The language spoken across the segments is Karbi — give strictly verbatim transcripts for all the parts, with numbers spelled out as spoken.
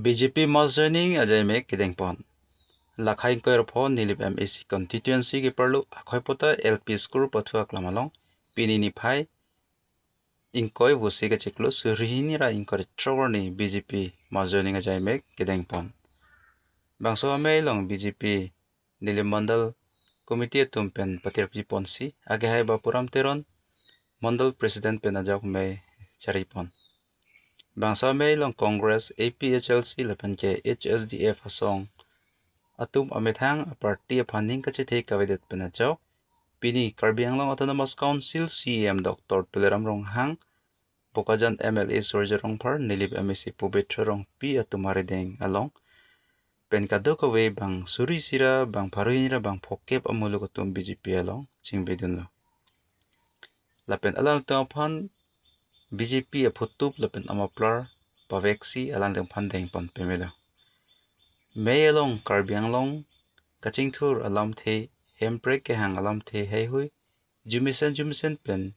B J P mass joining ajaimek kedengpon. Lakhai ingkoi ra pho Nilip M A C constituency keparlo Akhoipotta L P school pathu aklam along pini niphai ingkoi pusi kachiklo suri hini ra ingkoi ra throk arni B J P mass joining ajaimek kedengpon. Bangso amei along B J P Nilip Mandal Committee atum pen patirpi ponsi akehai Bapuram Teron Mandal President pen ajok mei charipon. Bangso amei along Congress, A P H L C lapen ke H S D F asong atum amethang a party aphan ning kachethe kavedet pen ajok pini Karbi Anglong Autonomous Council C E M Doctor Tuliram Ronghang, Bokajan M L A Surjya Rongphar, Nilip M A C Pabitra Rongpi atum arideng along pen kadokave bang suri isi ra, bang pharo hini ra, bang phokep amuluk atum B J P along chingbidunlo. Lapen alangtum aphan B J P aphutup lapen amaplar paveksi alangtum aphan dengpon pemelo. Mei along Karbi Anglong kachingthur alamthe, hemprek kehang alamthe heihui jumisen jumisen pen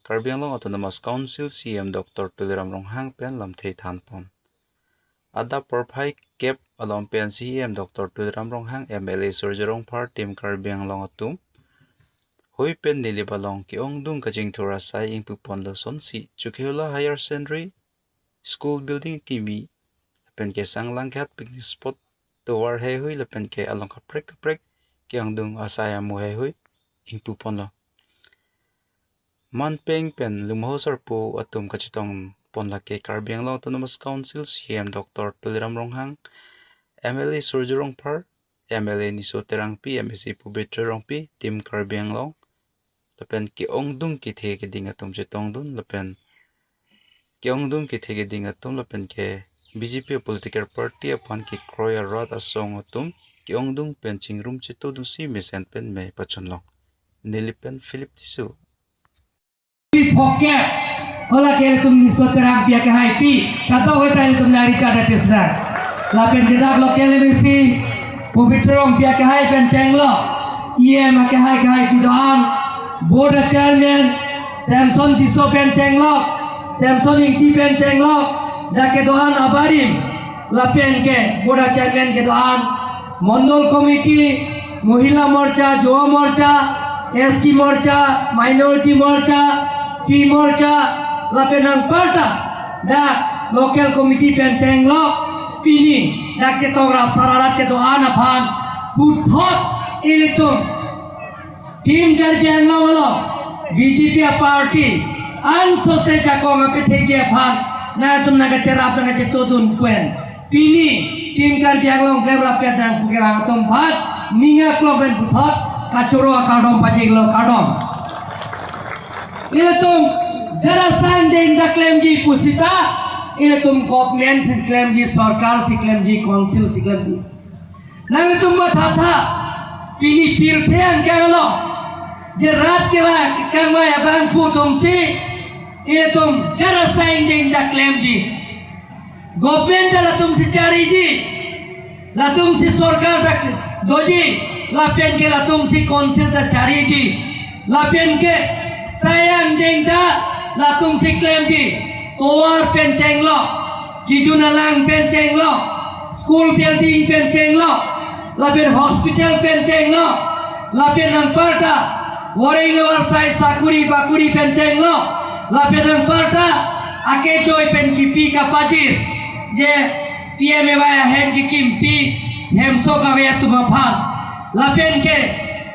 Karbi Anglong Autonomous Council C E M Doctor Tuliram Ronghang pen lamthe thanpon. Adap porphai kep along pen C E M Doctor Tuliram Ronghang, M L A Surjya Rongphar, Team Karbi Anglong atum hui pen Nilip along ke-ongdung kachingthur asai ingpuponlo sonsi Chokihola Higher Secondary School building kimi lapen ke Sanglang Ghat picnic spot tovar heihui lapen ke along kaprek kaprek ke-ongdung asai amu heihui ingpuponlo. Manpeng pen Lungmoho Sarpo atum kachetongpon lake Karbi Anglong Autonomous Council C E M Doctor Tuliram Ronghang, M L A Surjya Rongphar, M L A Niso Terangpi, M A C Pabitra Rongpi, Team Karbi Anglong lapen ke-ongdung kethe keding atum chetongdun lapen ke-ongdung kethe keding atum lapen ke B J P political party aphan kekroi arat asong atum ke-ongdung pen chingrum chetodunsi mesen pen mei pachonlong. Nilip pen Philip Tisso. Pi phokep. Hala ke ilitum Niso Terangpi akehai pi. Kata weta ilitum nari chada pesna. Lapen ke dak local M A C Pabitra Rongpi akehai pen chenglo. E M akehai kahai pi do-an. Board chairman Samson Tisso pen chenglo. Samson Ingti pen chenglo. Dak kedo-an abarim. Lapen ke board chairman kedo-an. Mondol Committee, Mohila Morcha, Yuva Morcha, S T Morcha, Minority Morcha, Tea Morcha, lapen anparta dak local committee pen chenglo pini dak chetong rap sararat kedo-an aphan puthot ilitum Team Karbi Anglong along B J P a party ansose jakong apetheji aphan nangtum nangkacherap nangkachetodun kuen. Pini Team Karbi Anglong klemrap pet nangpu kerang atum aphan ning aklong pen puthot kachoro akardom pajirlo, kardom. Ilitum jara sang deng dak klemji pusita ilitum government si klemji, sorkar si klemji, council si klemji. Nangtum mathatha, pini pirthe angkang lo, je rat kevang kangvai abangphu atumsi ilitum jara sang deng dak klemji. Government ta latumsi chariji, latumsi sorkar ta doji, lapen ke latumsi council ta chariji, lapen ke sang deng ta latumsi klemji, tovar pen chenglo, kijun alang pen chenglo, school building pen chenglo, lapen hospital pen chenglo, lapen anparta wareng warsai sakuri bakuri pen chenglo, lapen anparta akejoi pen kipi kapajir, je P M A Y ahem kekimpi hemso kave atum aphan, lapen ke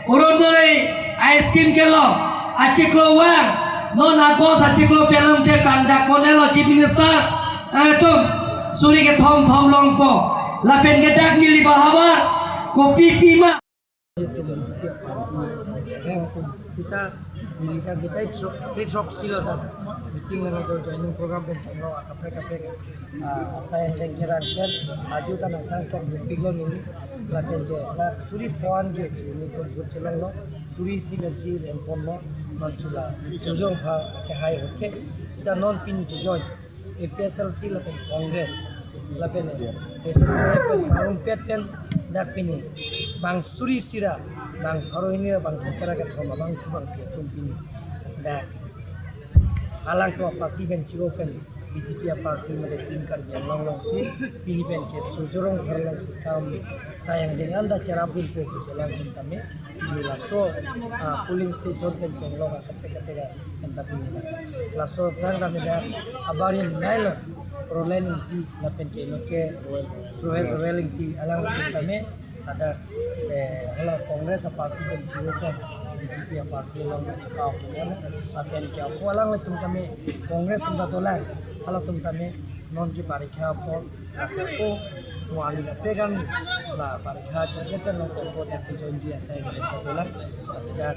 Orunodoi a-scheme kelong achiklo vang, non August achiklo pelong te pangdak ponelo Chief Minister atum suri kethom thom longpo, lapen ke dak neli bahavar kopi pima. Itum B J P party rem kum sita neli dak bitai throk, three throk silo dak meeting nangdo, joining program pen chenglo akaprek kaprek ah, asai angdeng kerang pen aju ta nangsang tok bipik lo neli, lapen ke dak suri pho-an ke chu nelitum vote chelonglo, suri isi pensi remponlo, non chula Surjya Rongphar akehai hoke, sita non pini ke join A P H L C lapen Congress lapen S S D F pen parumpet pen dak pini bang suri isi ra bang pharo hini ra bang phokep ra kethom abangphu bangphi atum pini dak alangtum a party pen chiro pen B J P aparty mate Team Karbi Anglong alongsi pini pen ke Surjya Rong Phar alongsi kam asai angdeng anta cherapdunpo pu si alangtum tame pini laso, ah, polling station pen chenglok akaprek kaprek anta pini dak. Laso aphrang tame dak abarim nailo Roland Ingti lapen ke ino ke Royal, Royal Ingti alangtum tame ladak, eh, hala Congress aparty pen chio pen B J P aparty along na chepao punya lapen ke ako alanglitum tame Congress atum ta dolang, halatum tame non ke parikha apor asai ko mo ali ka pegang ni la parikha chokche pen long ko ta kejoinji asai ko ta dolang. Sida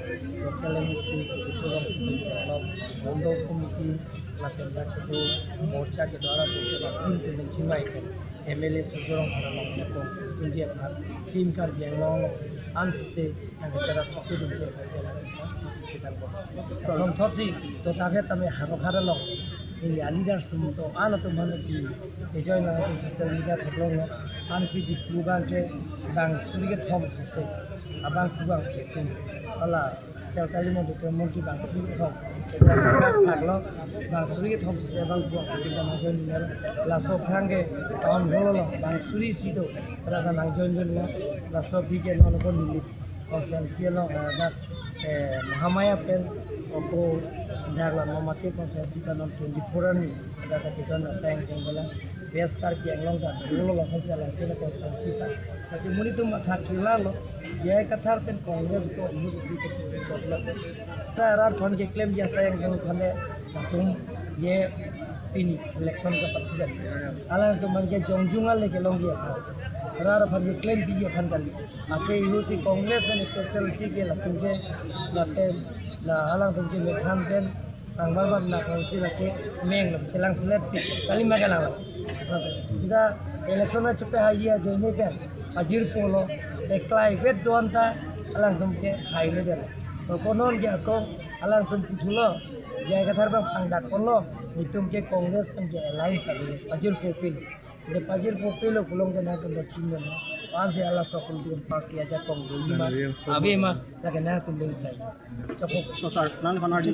local M A C, kedo along pen chenglok, mondol committee lapen dak kedo morcha kedo arat pen dak team pen chingvai pen M L A Surjya Rong Phar along jakong ketunji aphan Team Karbi Anglong along ansose nangkacharap ketunji aphan chelang isi kedam bo. Sonthotsi to target tame harok har along neli aleaders atum to an atum han pini ejoin nang atum social media theklonglo. Ansi Diphu abang ke bang suri kethom sose abang phubang phi atum hala Sel kali mo dito mo ke bang suri kethom. Kita phak lo bang suri kethom sose bang buang kita nangjoin nelo. Laso aphrang ke town hall along bang suri isi do. Pada ta nangjoin join lo. Laso aphi ke non ko Nilip constituency along, eh, dak, eh, Mahamaya pen ako dak la Nomati constituency pen non twenty-four arni dak ta kejoin asai angdeng dolang. West Karbi Anglong ta dolo lason si along pen constituency ta. Lasi monit atum matha kelang lo, J I Kathar pen Congress ko inut isi kachepitop lo. Seta rat aphan keklemji asai angdeng aphan le latum ye pini election kapathu kali. Alangtum abang ke jongjung ale kelongji aphan, rat aphan keklempiji aphan kali. Ake ihusi Congress pen F S L C ke latum ke lapen la alangtum ke methan pen nang bar bar nang si lake meng lo chelang selet pi kali ma kelang lake. Sida election na chepahaiji ajoine pen pajirpo lo, eklai vet do-an ta alangtum ke haile det. To konon ke akong alangtum puthulo, J I Kathar abang pangdak ponlo, netum ke Congress pen ke alliance avelo, pajirpo pilo. De pajirpo pilo pulote nangtum ta chinine. Ansi hala so political party ajakong doji ma, ave ma, lake nangtum lingsai. Chokok. So sir, nang konar